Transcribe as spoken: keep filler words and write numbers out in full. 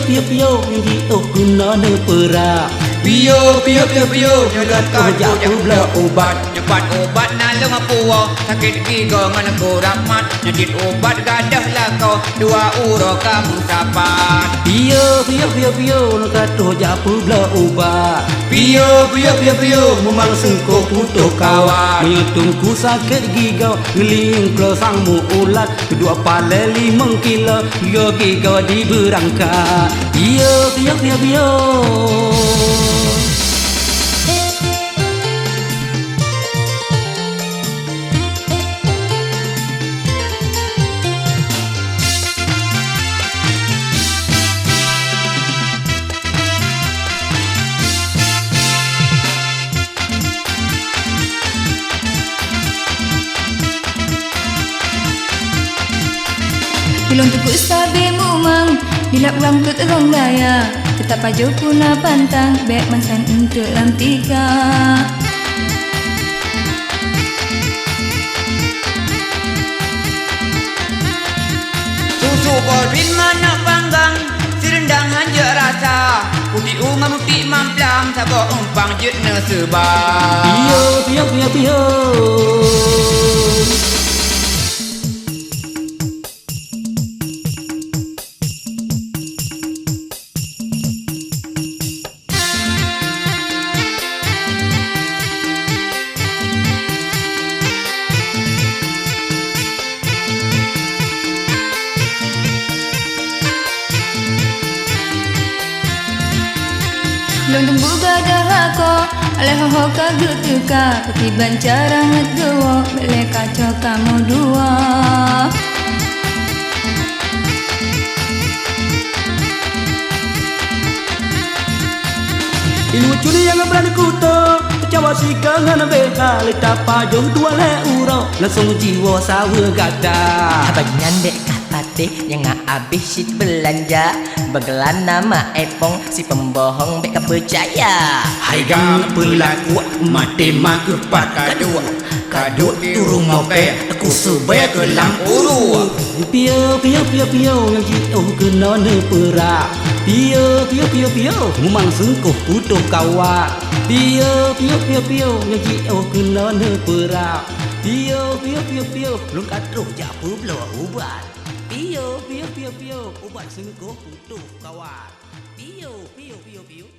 Piôh-piôh nyang jiôh keunoe neupeura. Piôh, piôh, piôh, piôh, nyoe lôn ka jak peubloe ubat. Nyoe pat ubat na lôn puwoe, sakét gigoe ngon kuramat. Nyoe cit ubat gadôh lakoe, dua uroe ka meusapat. Piôh, piôh, piôh, piôh, lôn ka troh jak peubloe ubat. Piôh, piôh, piôh, piôh, mumang seungkoh putôh kawat. Meunyoe teungku sakét gigoe, geulieng kloe sang meu ulat. Keudua palée limong kilo, yo gigoe dibeurangkat. Piôh, piôh, piôh, piôh. Ulôn teupeu sabe mumang, dilap lam teuk rong daya, teutap pajoh puna pantang, bék masan eunteuk lam tika. Susu polpin manok panggang, sireundang hanjeuet rasa. Putik u ngon putik mamplam, saboh umpang jeuet neuseuba. Piôh, piôh, piôh, piôh. Lôn teumbu gadôh lakoe, aléh ho-ho ka geuteuka, pakriban cara ngat geuwoe, bék lé kaco kamoe dua. Ileumèe curi nyang brat kuto, teucawa sika ngon B H, lé tapajoh dua lhèe uroe, langsong jiwoe saweue gata. Abang nyan dek ka patéh nyang abéh cit beulanja, beugeulana ma epong si pembohong bék ka peucaya. Hai gam peulaku maté ma keupat kaduek. Kaduek di rumoh kèe, aku seubèe keu lam ureueng. Piôh, piôh, piôh, piôh, nyang jiôh keunoe neupeura. Piôh, piôh, piôh, piôh, mumang seungkoh putôh kawat. Piôh, piôh, piôh, piôh, nyang jiôh keunoe neupeura. Piôh, piôh, piôh, piôh, lôn ka troh jak peubloe ubat. Piôh, piôh, piôh, piôh, ubat seungkoh putôh kawat. Piôh, piôh, piôh, piôh.